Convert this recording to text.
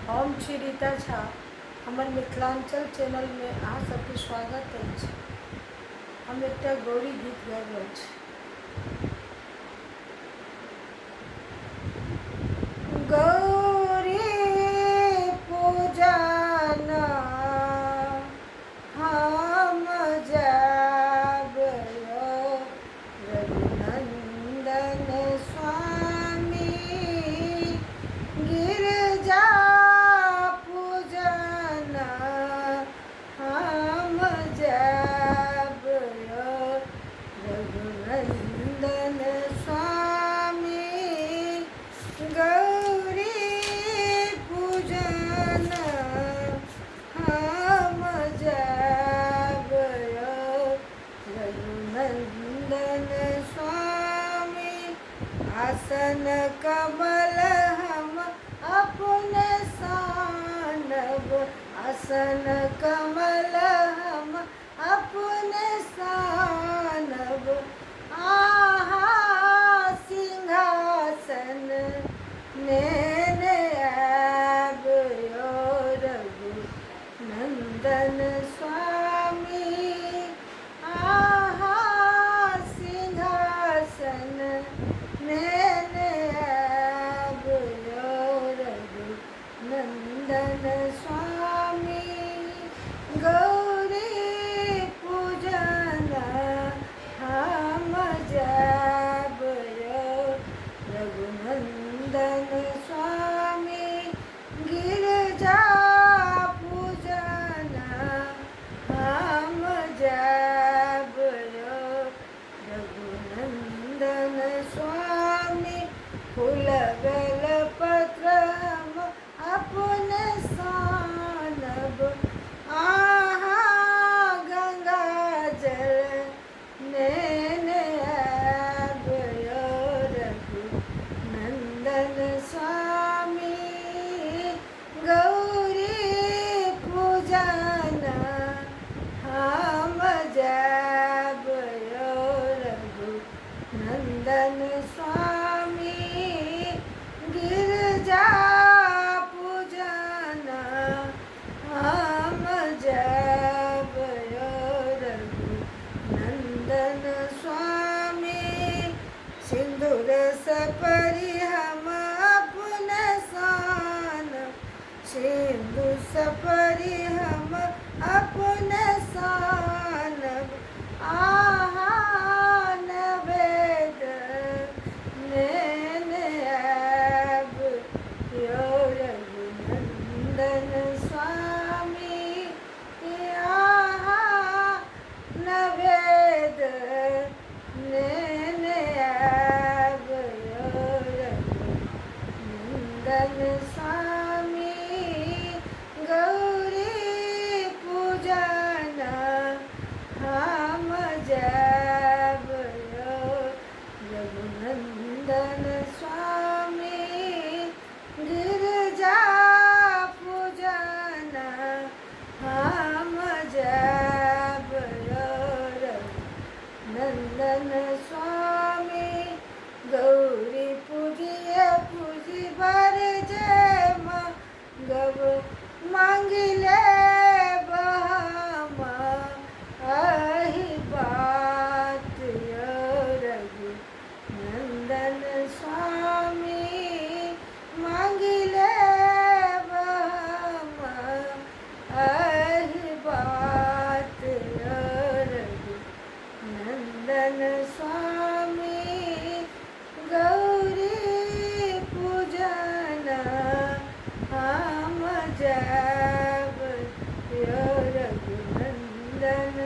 हम छी रीता झा। हमर मिथिलांचल चैनलमे अहाँ सबके स्वागत अछि। हम एकटा गौरी गीत गाबि रहल छी। गौरी पूजन हम जायब यौ रघुनन्दन स्वामी, गिरजा पूजन हम जायब यौ रघुनन्दन स्वामी, गौरी पूजन हम जायब यौ रघुनन्दन स्वामी। आसन कमल हम अपने सानब, आसन कमल हम अपने सानब, आहा सिंहासन नेने आयब यौ रघुनन्दन स्वामी, आहा सिंहासन नेने आयब यौ रघुनन्दन स्वामी। गौरी पूजन हम जायब यौ रघुनन्दन स्वामी, गिरजा पूजन हम जायब यौ रघुनन्दन स्वामी। फूल बेलपत्र हम अपने सानब, आहा गंगा जल नेने आयब यौ रघुनन्दन स्वामी। गौरी पूजन हम जायब यौ रघुनन्दन स्वामी, गिरजा पूजन हम जायब यौ रघुनन्दन स्वामी। सिन्दूर सपरि हम अपने सान, सिन्दूर सपरि हम अपने सानब, आहा नवेद नेने आयब यौ रघुनन्दन स्वामी, आहा नवेद नेने आयब यौ रघुनन्दन स्वामी। गौरी पूजन हम जायब यौ रघुनन्दन स्वामी, गिरजा पूजन हम जायब यौ रघुनन्दन स्वामी। गौरी पूजिय पूजी बर जय मांगब, मांगिले हम अहि बात यौ रघुनन्दन स्वामी, मांगिले हम अहि बात यौ रघुनन्दन स्वामी। गौरी पूजन हम जायब यौ रघुनन्दन